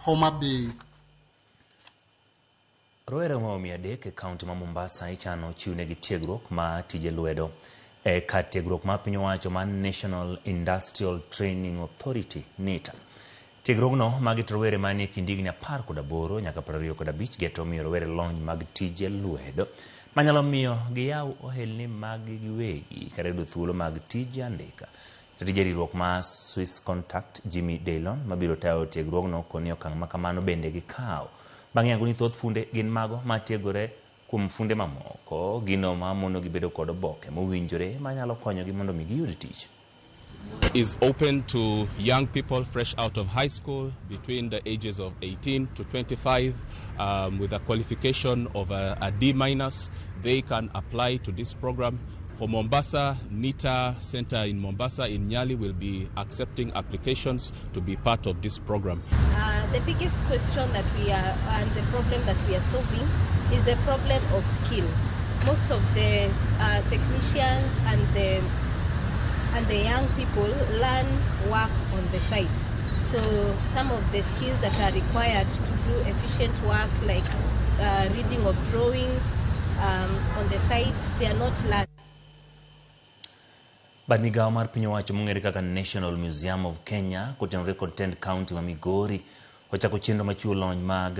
Homa Bay. Rowere maromo 300 e kaunti ma Mombasa ichano chiwnegi tiegruok ma tije lwedo e kar tiegruok ma piny owacho mar National Industrial Training Authority NITA. Tiegruogno magi to rowere manie kind higni 18 nyaka 25 geto miyo rowere lony mag tije lwedo manyalo miyo giyaw ohelni maggi giwegi kata yudo thuolo mag tije andika. Jatij riwruok ma Swiss Contact Jimmy Daylon mabiro tayo tiegruogno koni okang' ma kamano bende gikawo. Bang' yango ni thoth funde gin mago matiegore kuom funde mamoko, gino ma monogi bedo kod oboke mowinjore manyalo konyogi mondo mi giyud tich. Is open to young people fresh out of high school between the ages of 18 to 25 with a qualification of a D minus. They can apply to this program. For Mombasa, NITA Center in Mombasa in Nyali will be accepting applications to be part of this program. The biggest question that we are and the problem that we are solving is the problem of skill. Most of the technicians and the young people learn work on the site. So some of the skills that are required to do efficient work, like reading of drawings on the site, they are not learned. Bad migawo mar piny owacho mong'ere kaka National Museum of Kenya kotenore kod tend kaunti ma Migori ochako chenro machiwo lony mag